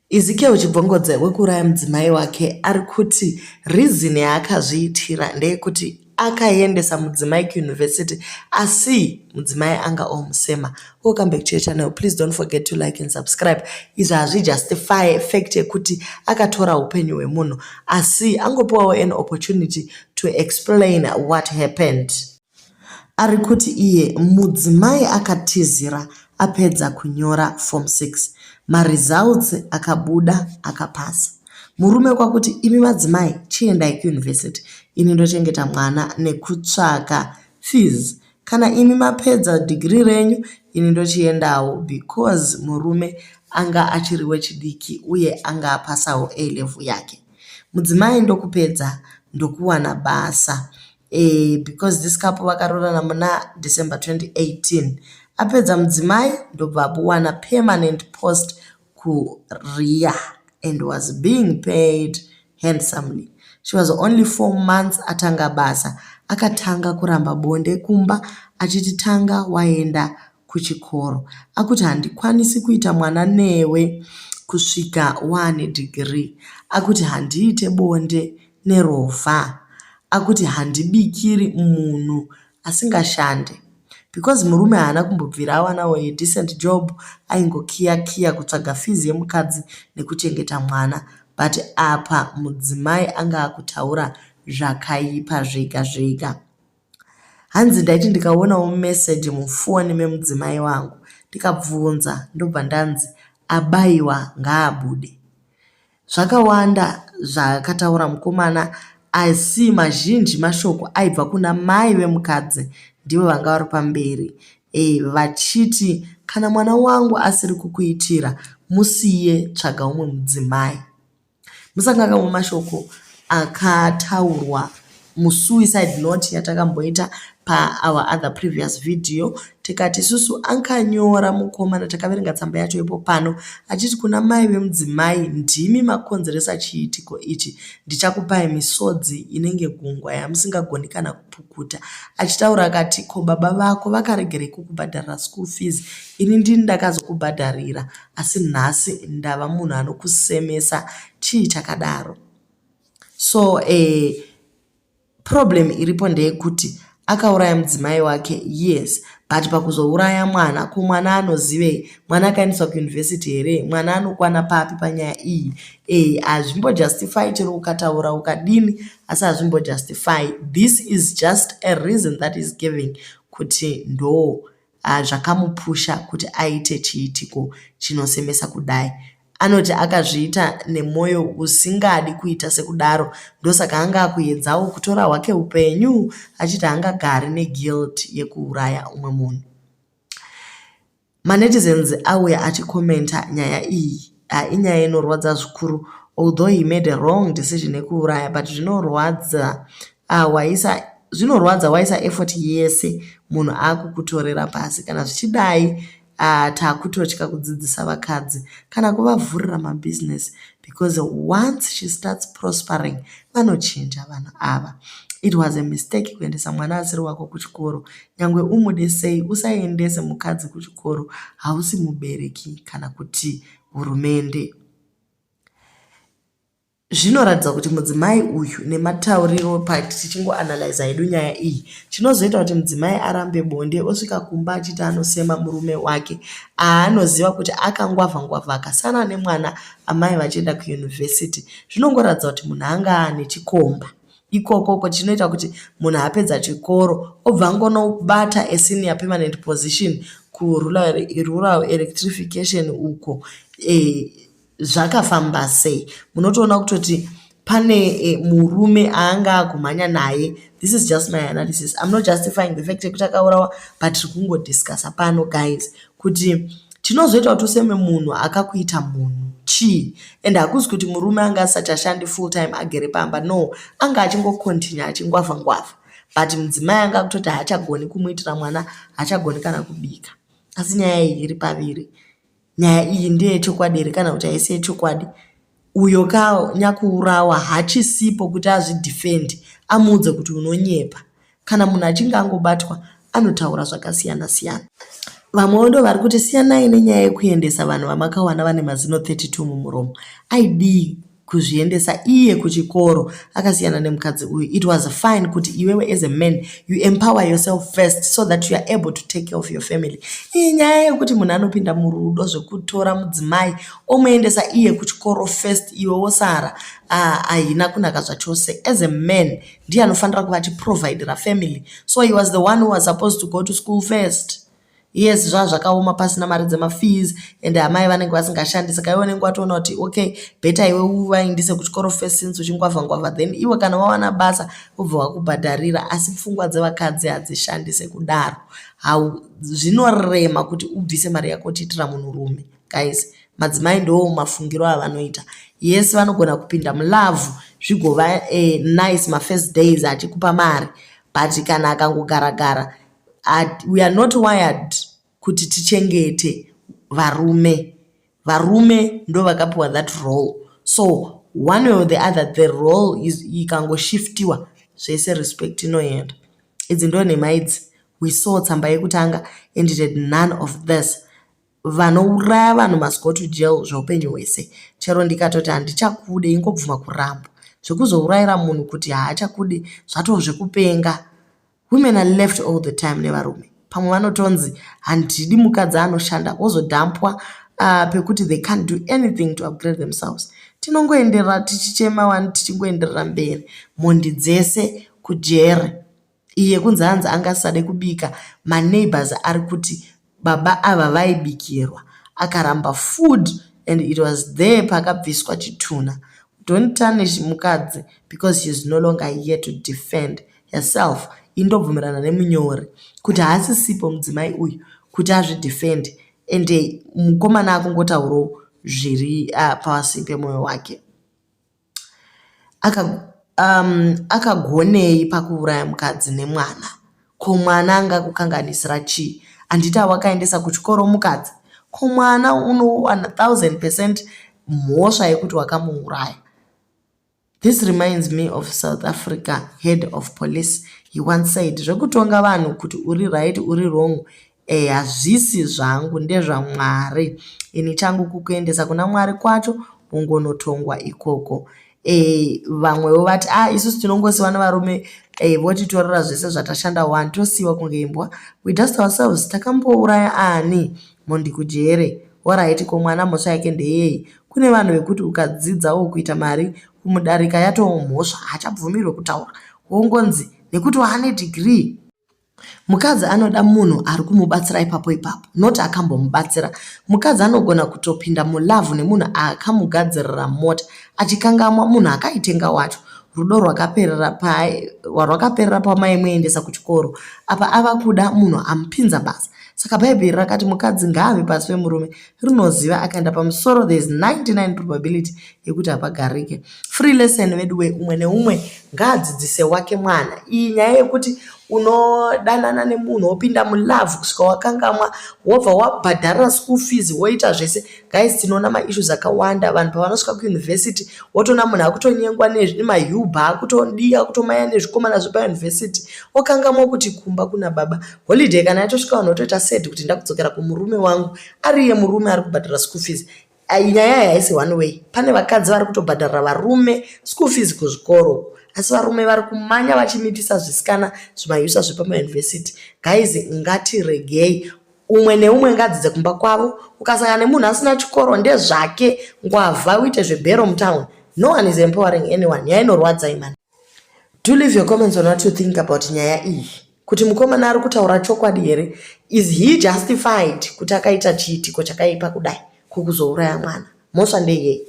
Ezekiel Chibvongodze wekuuraya mudzimai wake ari kuti reason yaakazviitira ndeyekuti akaendesa mudzimai kuyunivhesiti asi mudzimai anga omusema. Welcome back to your channel. Please don't forget to like and subscribe. Izvi hazvijustify fact yekuti akatora upenyu hwemunhu asi angopiwawo an opportunity to explain what happened. Ari kuti iye mudzimai akatizira apedza kunyora form 6. Maresults akabuda akapasa. Murume kwakuti imi madzimai chiendai kuyunivhesiti ini ndochengeta mwana nekutsvaka fees. Kana imi mapedza degree renyu ini ndochiendawo because murume anga achiri wechidiki uye anga apasawo A level yake. Mudzimai ndokupedza ndokuwana basa because this couple vakaroorana muna December 2018. Apedza mudzimai ndobva awana permanent post kuRIA and was being paid handsomely. She was only 4 months atanga basa. Akatanga kuramba bonde kumba achiti tanga waenda kuchikoro. Akuti handikwanisi kuita mwana newe kusvika waane degree. Akuti handiite bonde nerovha. Akuti handibikiri munhu asingashande. Because murume haana kumbobvira awanawo a decent job aingokiya kiya kutsvaga fees yemukadzi nekuchengeta mwana. But apa mudzimai anga akutaura zvakaipa zvega zvega. Hanzi ndaiti ndikaonawo meseji mufoni memudzimai wangu ndikabvunza ndobva ndanzi abayiwa ngaabude. Zvakawanda zvakataura mukomana asi mazhinji mashoko aibva kuna mai vemukadzi ndivo vanga vari pamberi vachiti kana mwana wangu asiri kukuitira musiye tsvaga umwe mudzimai. Musanganwa mashoko akataurwa musuicide note yatakamboita paour other previous video tikati isusu akanyora mukomana takaverenga tsamba yacho ipo pano achiti kuna mai vemudzimai ndimi makonzeresa chiitiko ichi ndichakupai misodzi inenge gungwa yamusingagoni kana kupukuta achitaura akati ko baba vako vakaregerei kukubhadharira school fees ini ndini ndakazokubhadharira asi nhasi ndava munhu anokusemesa chii chakadaro so problem iripo ndeyekuti akauraya mudzimai wake yes but pakuzouraya mwana ko mwana anozivei mwana akaendeswa kuyunivhesiti here mwana anokwana papi panyaya iyi hazvimbojustify chero ukataura ukadini asi hazvimbojustify this is just a reason that is giving kuti ndo zvakamupusha kuti aite chiitiko chinosemesa kudai anoti akazviita nemwoyo usingadi kuita sekudaro ndosaka anga akuedzawo kutora hwake upenyu achiti haangagari neguilt yekuuraya umwe munhu manetizens auya achikomenta nyaya iyi inyaya inorwadza zvikuru although he made a wrong decision yekuuraya but zvinorwadza waisa zvinorwadza waisa effort yese munhu akukutorera pasi kana zvichidai taakutotya kudzidzisa vakadzi kana kuvavhurira mabhizinesi because once she starts prospering vanochinja vanhu ava it was a mistake kuendesa mwana asiri wako kuchikoro nyangwe umude sei usaendese mukadzi kuchikoro hausi mubereki kana kuti hurumende zvinoratidza kuti mudzimai uyu nematauriro tichingoanalyza hedu nyaya iyi chinozoita kuti mudzimai arambe bonde osvika kumba achiti anosema murume wake aanoziva kuti akangwavha ngwavha akasara nemwana amai vachienda kuyunivhesiti zvinongoratidza kuti munhu anga ane chikomba ikokoko chinoita kuti munhu apedza chikoro obva angonobata a senior permanent position kurural electrification uko zvakafamba sei munotoona kutoti pane murume aanga akumhanya naye this is just my analysis i'm not justifying the fact yekuti akaurawa but tiri kungodiscussa pano guys kuti chinozoita kuti useme munhu akakuita munhu chii and hakuzi kuti murume anga asati full time agere pamba no anga achingocontinue achingwavha ngwavha but mudzimai anga akutoti haachagoni kumuitira mwana haachagoni kana kubika asi nyaya iyi iri paviri nyaya iyi ndeyechokwadi here kana kuti haisi yechokwadi uyo kanyakuurawa hachisipo kuti azvidefend amuudze kuti unonyepa kana munhu achinge angobatwa anotaura zvakasiyana siyana. Vamwewo ndo vari kuti siyanai nenyaya yekuendesa vanhu vamakawana vane mazino 32 mumuromo. Aidii kuzviendesa iye kuchikoro akasiyana nemukadzi uyu? It was fine kuti iwewe as a man, you empower yourself first so that you are able to take care of your family. Iyi nyaya yekuti munhu anopinda murudo zvekutora mudzimai omuendesa iye kuchikoro first, iwe wosara, haina kunaka zvachose. As a man, ndiye anofanira kuva achiprovidera family, so he was the one who was supposed to go to school first. Yes, zvava zvakaoma pasina mari dzemafees and amai vanenge vasingashandi, saka iwe unenge watoona kuti okay, better iwe uvaindise kuchikoro first since uchingwavha ngwavha, then iwe kana wawana basa ubva wakubhadharira. Asi pfungwa dzevakadzi hadzishandi sekudaro. Zvinorema kuti ubvise mari yako uchiitira munhurume. Guys, madzimai ndo mafungiro avanoita. Yes, vanogona kupinda mulove zvigova nice mafirst days achikupa mari, but kana akangogara-gara, we are not wired kuti tichengete varume. Varume ndo vakapiwa that role, so one way or the other, the role is ikangoshiftiwa zvese, respect inoenda. Idzi ndo nhema idzi. We saw tsamba yekutanga and it had none of this. Vanouraya vanhu must go to jail zveupenyu hwese. Chero ndikatoti handichakude, ingobvuma kuramba. Zvekuzourayira munhu kuti haachakudi zvatoo zvekupenga. Women are left all the time nevarume. Pamwe vanotonzi handidi mukadzi anoshanda, wozodhampwa pekuti they can't do anything to upgrade themselves. Tinongoenderera tichichema wani, tichingoenderera mberi. Mhondi dzese kujere. Iye kunzi hanzi angasade kubika, maneighbours ari kuti baba ava vaibikirwa, akaramba food and it was there pakabviswa chitunha. Don't tarnish mukadzi because she is no longer here to defend herself. Indobvumirana nemunyori kuti haasisipo mudzimai uyu kuti azvidefend, ende mukomana akungotaurawo zviri pasi pemwoyo wake. Akagonei pakuuraya mukadzi nemwana? Ko mwana angakukanganisira chii? Handiti awakaendesa kuchikoro mukadzi? Ko mwana unowana 1000% mhosva yekuti wakamuuraya. This reminds me of South Africa head of police. He once said, "Zvekutonga vanhu kuti uri right, uri wrong, hazvisi zvangu, ndezvaMwari. Ini changu kukuendesa kuna Mwari kwacho, ungonotongwa ikoko." Vamwewo vati, "A, isusu tinongosiwa nevarume, votitorera zvese zvatashanda wani, tosiyiwa kunge imbwa. We dust ourselves. Takambouraya ani? Mhondi kujere." Alright, ko mwana mhosva yake ndeyei? Kune vanhu vekuti ukadzidzawo kuita mari kumudarika yatoo mhosva, haachabvumirwe kutaura. Wongonzi nekuti waane degree. Mukadzi anoda munhu ari kumubatsira ipapo ipapo, not akambomubatsira. Mukadzi anogona kutopinda mulove nemunhu akamugadzirira mota, achikangamwa munhu akaitenga wacho. Rudo rwakaperera pamaimuendesa kuchikoro. Apa ava kuda munhu amupinza basa. Saka Bhaibheri rakati mukadzi ngaave pasi pemurume rinoziva akaenda pamusoro, there is 99 probability yekuti hapagarike. Free lesson vedu we, umwe neumwe ngaadzidzise wake mwana. Iyi nyaya yekuti unodanana nemunhu, wopinda mulove kusvika wakangamwa, wobva wabhadharira school fees, woita zvese, guys, tinoona maissues akawanda. Vanhu pavanosvika kuyunivhesiti, wotoona munhu akutonyengwa nemaUber, akutodiya, akutomanya nezvikomana zvepayunivhesiti, okangamwa kuti kumba kuna baba. Holiday kana yatosvika, vanhu votoita sad kuti ndakudzokera kumurume wangu, ariye murume ari kubhadhara school fees. Nyaya iyi haisi one way. Pane vakadzi vari kutobhadharira varume school fees kuzvikoro, asi varume vari kumanya vachimitisa zvisikana zvimayusa zvepamayunivhesiti. Guys, ngatiregei. Umwe neumwe ngadzidze kumba kwavo. Ukasangana nemunhu asina chikoro, ndezvake, ngwavha, uite zvebhero mutown. No one is empowering anyone. Nyaya inorwadza imani. Do leave your comments on what you think about nyaya iyi, kuti mukomana ari kutaura chokwadi here? Is he justified kuti akaita chiitiko chakaipa kudai, kukuzouraya mwana? Mhosva ndeyei?